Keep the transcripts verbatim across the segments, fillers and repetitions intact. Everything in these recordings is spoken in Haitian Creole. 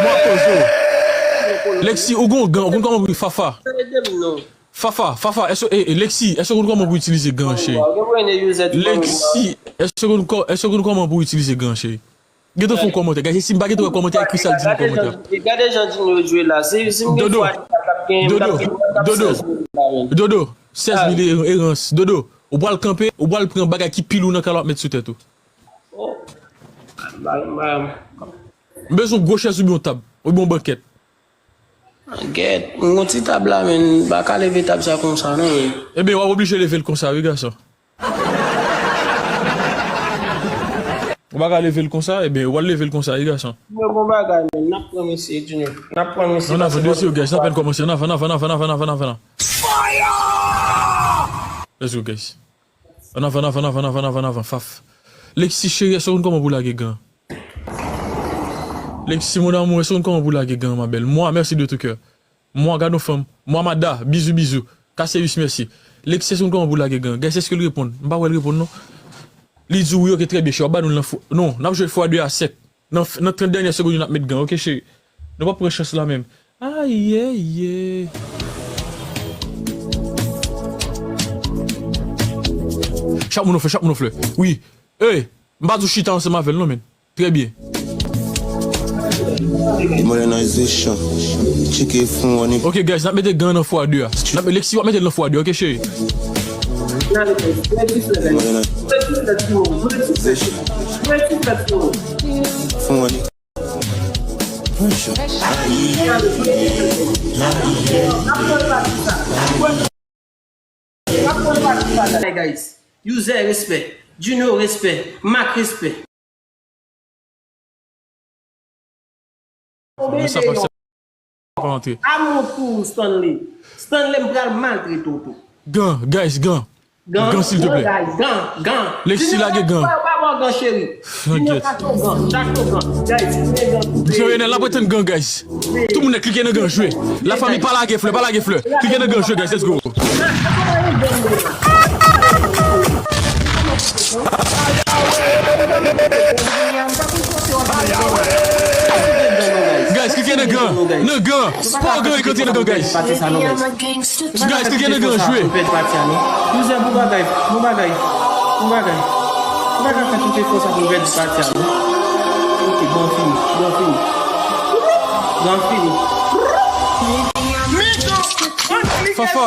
Mwen poze w. Lexi, ou gon gan, ou konn kòman pou Fafa? Fafa, Fafa, èske, e, e, Lexi, èske ou konn kòman pou itilize gan, cheri? Lexi, èske ou konn kò-, èske ou konn kòman pou itilize gan, cheri? Gentan fè yon kòmantè, guys, si m pa gentan wè kòmantè, ekri sa l di nan kòmantè. Gade jan Djinyo jwe la. Si, si m gen Dodo, fwa, m t ap gen, m t ap Dodo, gen, m t ap Dodo, sèz mil la, men. Dodo, sèz mil e-, erans. Dodo, ou pral kanpe, ou pral pran bagay ki pi lou nan kay la, w ap met sou tèt ou. Oh. M bezwen yon gwo chèz oubyen yon tab, oubyen yon bankèt. Gèt, m gon ti tab la, men m pa ka leve tab sa konsa, non, men. Ebyen, w ap oblije leve l konsa, wi, gason. Ou pa ka leve l konsa, ebyen, w al leve l konsa, wi, gason. Junior, bon bagay, men. N ap pran mesye, Junior. N ap pran mesye. Ann avan, dosye yo, guys, n apèn kòmanse. Ann avan, ann avan, ann avan. Let's go, guys. Ann avan, ann avan, ann avan, ann avan, ann avan, ann avan, faf. Lexi, cheri, èske ou konn kòman pou lage gan? Lexi, mon amour, èske ou konn kòman pou lage gan, ma belle? Moi, merci de tout cœur. Moi, gad yon fanm. Moi, Mada, bizou, bizou. Kaseus, mèsi. Lexi, èske ou konn kòman pou lage gan? Guys, èske l reponn? M pa wè l reponn, non. Li di wi, ok, trè byen, cheri, w ap ba nou l nan fwa, non, n ap jwe fwa de a sèt. Nan, nan trant dènyè segonn yo, n ap met gan, ok, cheri? Nou p ap pran chans la menm. Ayayay. Chak moun yon flè, chak moun yon flè. Wi. Ey, m pa di w chita ansanm avè l, non, men. Trè byen. Mwen nan zechan. Tcheke fon ane. Ok, guys, n ap mete gan nan fwa de a. N ap, Lexi, w ap mete l nan fwa de, ok, cheri? Mwen nan zechan. Fon ane. Guys, User respè, Junior respè, Mac respè. Sa pa, sa pa antre. Amour pou ou, Stanley. Stanley, m pral maltrete w tou. Gan, guys, gan. Gan, gan, silteplè. Gan, guys, gan, gan. Lexi lage gan. Junior pa, pa, pa, gan, cheri. Junior chache w gan, chache w gan. Guys, men gan. Misye Renel, l ap retann gan, guys. Tout moun nèt, klike nan gan, jwe. Lafanmi, pa lage flè, pa lage flè. Klike nan gan, jwe, guys, let's go. Guys, klike nan gan, nan gan. Spò gan e kante nan gan, guys. Guys, klike nan gan, jwe. User, bon bagay, bon bagay, bon bagay. Ou pa ka fè tout efò sa pou pèdi pati a, non. Ok, bon fini, bon fini. Bon fini. Fafa.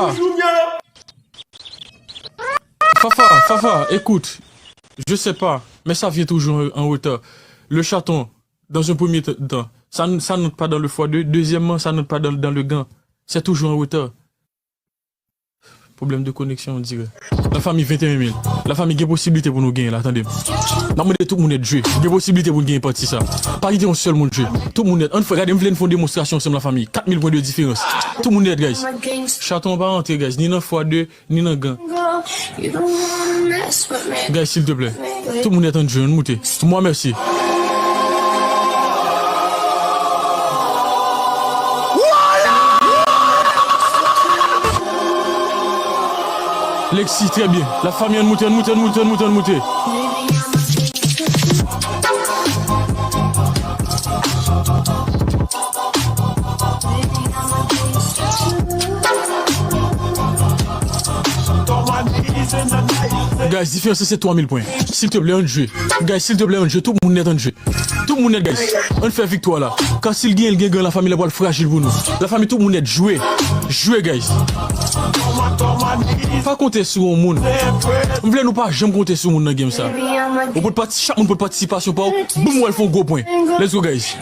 Fafa, Fafa, écoute. Je sais pas, mais ça vient toujours en, en retard. Le chaton, dans un premier t-, temps, ça n-, ça n'entre pas dans le foie deux. Deuxièmement, ça n'entre pas dans, dans le gan. C'est toujours en retard. Pwoblèm de koneksyon, on dirait. Lafanmi, venteyen mil. Lafanmi, gen posiblite pou nou genyen la, tande m. N ap mande tout moun nèt jwe. Gen posiblite pou n genyen pati sa. Pa kite yon sèl moun jwe. Tout moun nèt. Ann fè, gade, m vle n fè yon demonstrasyon ansanm, lafanmi. Kat mil pwen de diferans. Tout moun nèt, guys. Chaton an pa rantre, guys. Ni nan fwa de, ni nan gan. Guys, silteplè. Tout moun nèt, ann jwe, ann moute. Mwa mèsi. Lexi, trè byen. Lafanmi, ann moute, ann moute, ann moute, ann moute, ann moute. Guys, diferans lan se twa mil pwen. Silteplè, ann jwe. Guys, silteplè, ann jwe. Tout moun nèt, ann jwe. Tout moun nèt, guys. Ann fè viktwa la. Kansi l genyen, l gen gan, lafanmi, la pral frajil pou nou. Lafanmi, tout moun nèt, jwe. Jwe, guys. Pa konte sou yon moun. M vle nou pa janm konte sou moun nan game sa. Ou pot pati, chak moun pot patisipasyon pa w. Boum, w al fè yon gwo pwen. Let's go, guys.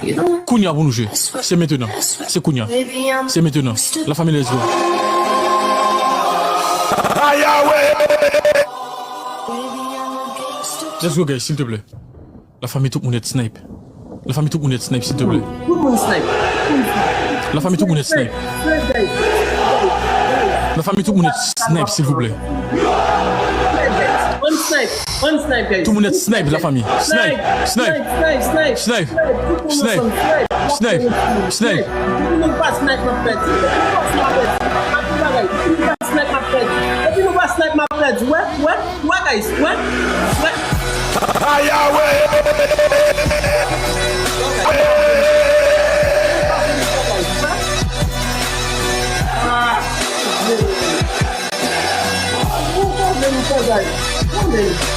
Kounye a pou nou jwe. Se mentenan. Se kounye a. Se mentenan. Lafanmi, let's go. Let's go, guys, silteplè. Lafanmi, tout moun nèt snipe. Lafanmi, tout moun nèt snipe, silteplè. Tout moun snipe. Lafanmi, tout moun nèt snipe. Lafanmi, tout moun nèt snipe, silvouplè. Ann snipe, ann snipe, guys. Tout moun nèt snipe, lafanmi. Snipe, snipe, snipe, snipe. Snipe, snipe, snipe. Depi nou pa snipe, n ap pèdi. Depi nou pa snipe, n ap pèdi. N ap fè bagay. Depi nou pa snipe, n ap pèdi. Depi nou pa snipe, n ap pèdi. Wè, wè. Wè, guys, wè, wè. Ayawe! Mwen sanzay. Mwen menm.